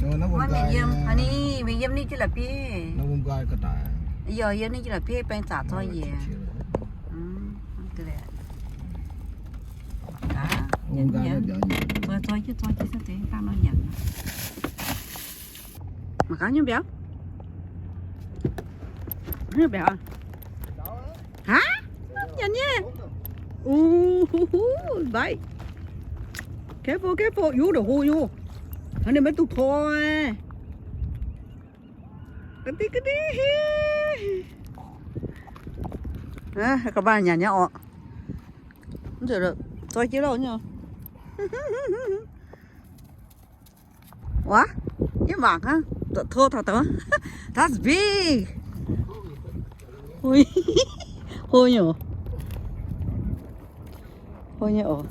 Maiv mienh yiem, ninh mienh yiem ninh jienv la'bieiv. Yie yiem ninh jienv la'bieiv baeng zaqc zorqv njiec. Mangc gaax nyei mbiauz. Hnangv nyanc nyei. Uu, hu hu, bite. Careful, careful. Yie ndongc hlo nyei. Hnangv ninh maiv duqv koi. Ga'diev, ga'diev. Ga'baaih nyanc nyei orqc. Zoi jienv lauh nyei. Wuov, yie mangc hnangv, to taux dongh. That's big. Hlo nyei oc. Hlo nyei oc.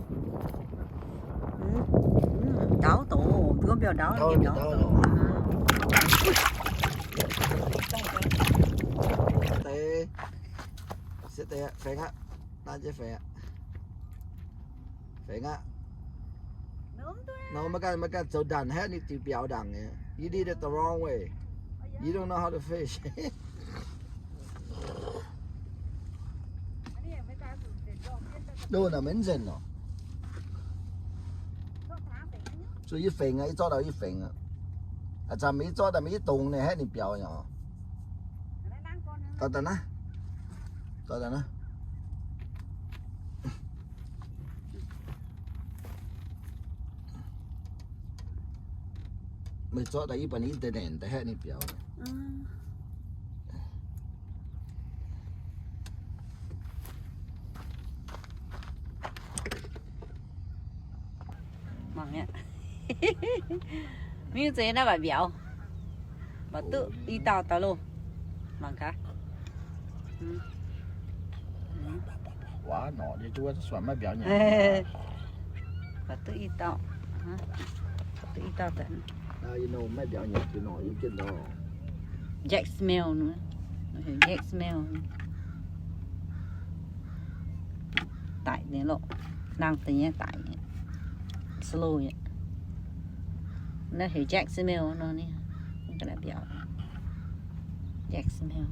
Ndaauv doqc, mbuo mbiauz ndaauv, ndaauv doqc. Deix, deix, fengx aqv. Naaiv jiex fengx aqv. Fengx aqv. Nor maiv ganh, maiv ganh zoux ndaangc haeqv ninh diuc biaux ndaangc nyei. You did it the wrong way. You don't know how to fish. Loz naaic maiv nzengc oc. Zuqc yie fengx aqv, yie zorqv daaih yie fengx aqv. A'zanc meih yie zorqv daaih meih yie dongz ninh haeqv ninh biaux nyei oc. Dorh daaih naaiv. Dorh daaih naaiv. Meih zorqv daaih yie baac ninh internet daaih haeqv ninh biaux. Mangc aqv. Mingh zeiz naaiv mbaih mbiauz. Mbaih duqv i dauh daaih loh. Mangc gaax. Mbaih duqv i dauh. Mbaih duqv i dauh daaih. Jack Smell nor. Jack Smell. Daic nyei loh. Nangh deix nyei daic nyei. Slow nyei. Naaiv heuc Jack Smell nor ni. Jack Smell.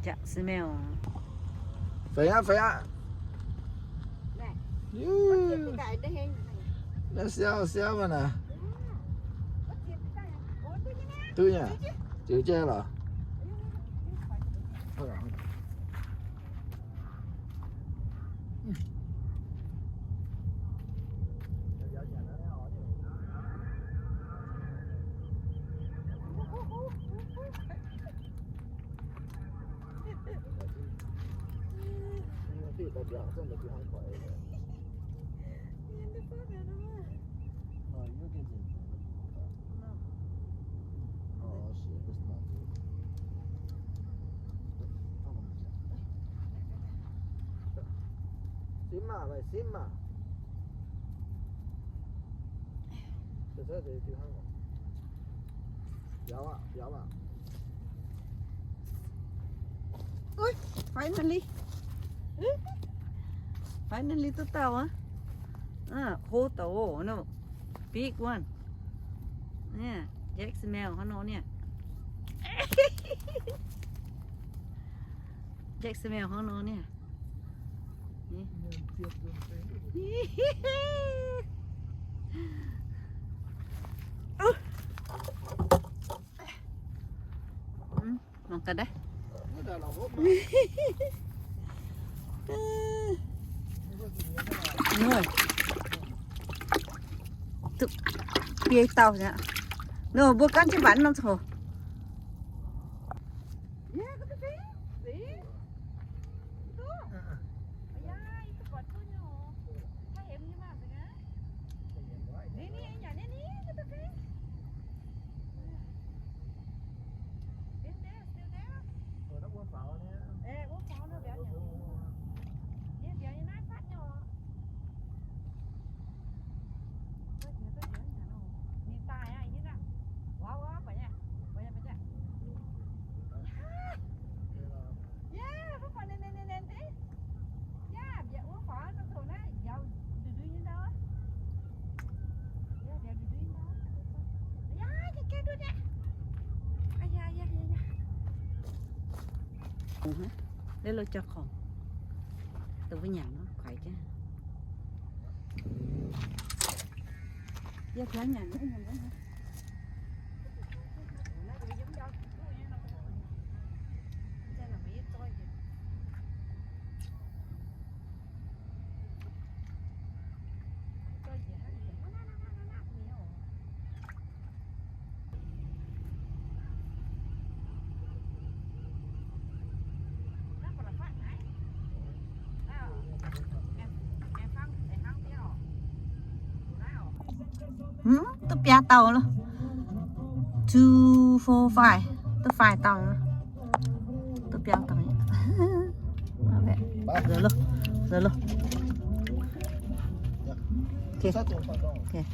Jack Smell. Feix aqv, feix aqv. Naaiv siauv, siauv mv naaic. Duqv nyei. Ziux jienv lorqc. Simv maah, meih simv maah. Biaux aqv, biaux aqv. Ui, finally. Finally duqv dauh aqv. Hlo douc, no. Big one. Jack Smell hnangv nor niaa. Jack Smell hnangv nor niaa. Mangc gaax daaih. Duqv biei dauh aqv. Nor mbuo gaanv jienv mbatc norm coc. Little jauv-kongx, dongh mbuo nyanc nor kuaix jienv. Yie kuaix nyanc, nyanc. Hmm, duqv biaa dauh loh. Two, four, five. Duqv five dauh loh. Duqv biaa dauh. Nzauh loh. Nzauh loh. Okay. Okay.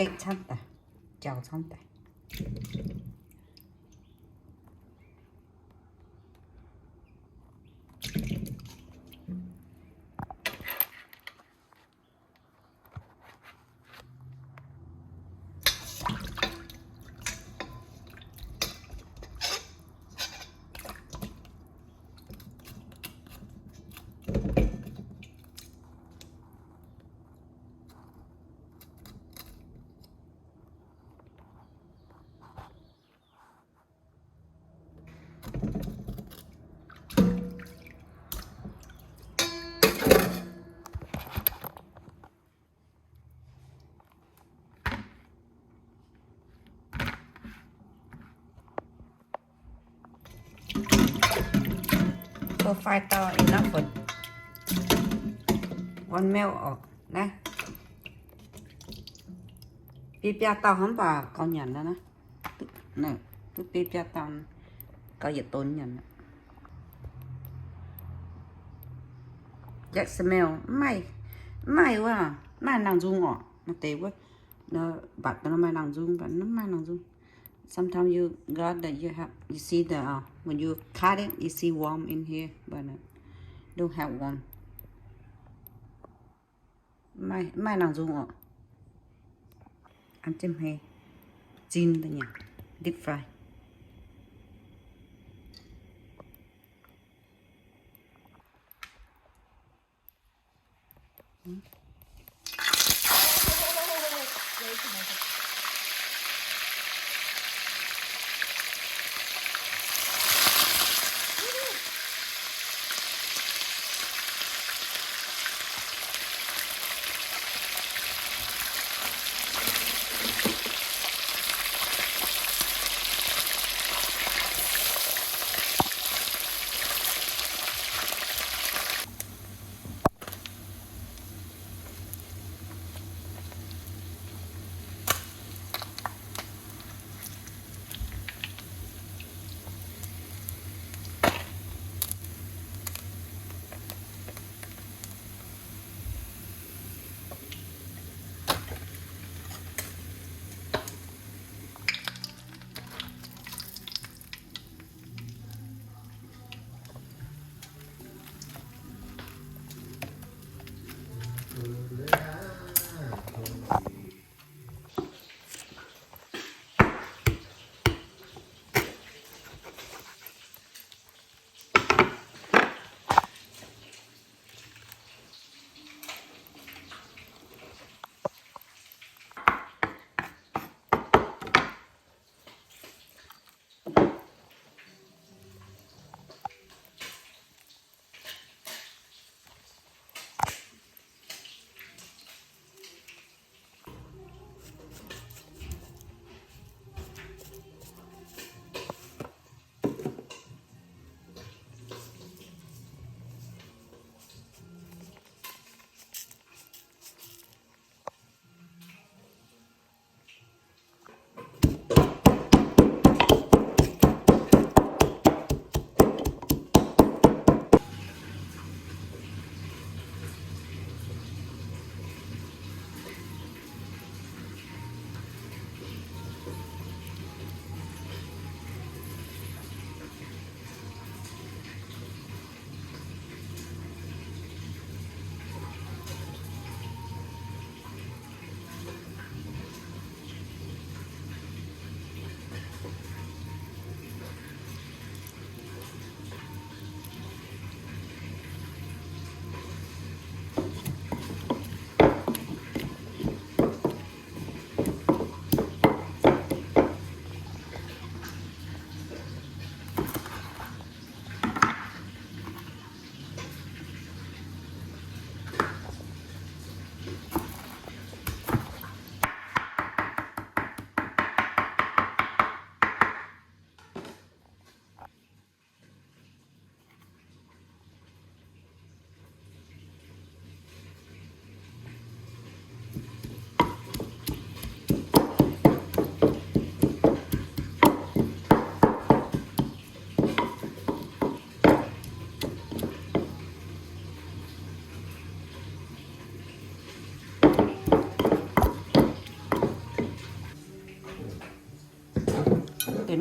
Deix camv daaih, jauh camv daaih. Go five dauh enough for one meal orqc naaiv. Biaa biaa dauh hnangv baac gauh nyanc naaiv. Duqv biaa biaa dauh gauh yietc donx nyanc. Jaaix smell maiv, maiv wuov, maiv nangh nzung orqc. Maaih deix wuov, mbatc daaih maaih nangh nzung, mbatc maiv nangh nzung. Sometimes you got the, you have, you see the, uh, when you cut it, you see worm in here, but uh, don't have worm. Maiv, maiv nangh nzung orqc. An jienv hmei zinh daaih nyanc, deep fry.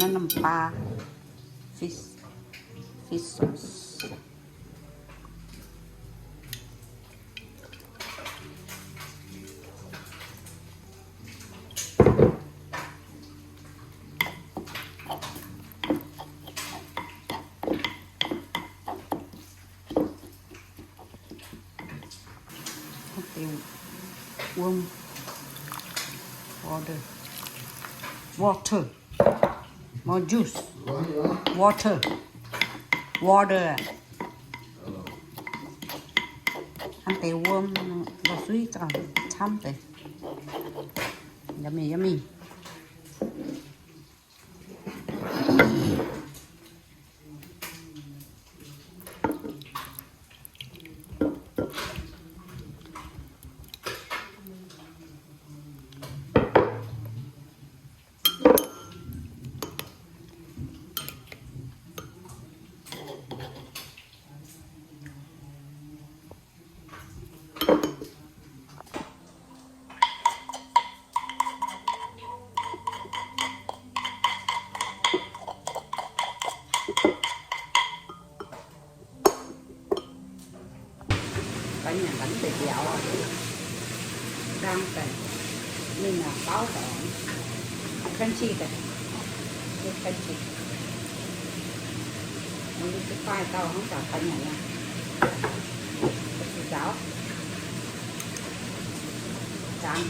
Naaiv norm baa, fish, fish sauce. Wuom, water, water, more juice, water, water. Hnangv deix wuom, la'suiv gauh camv deix. Yummy, yummy. Ga'nyiec ga'nyiec deix biaux, nzang daaih, ninh naaic baauv daaih, crunchy daaih, crunchy. Ninh duqv faaih dauh hnangv daaih ga'nyiec nyei, zuqc nzaaux, nzang.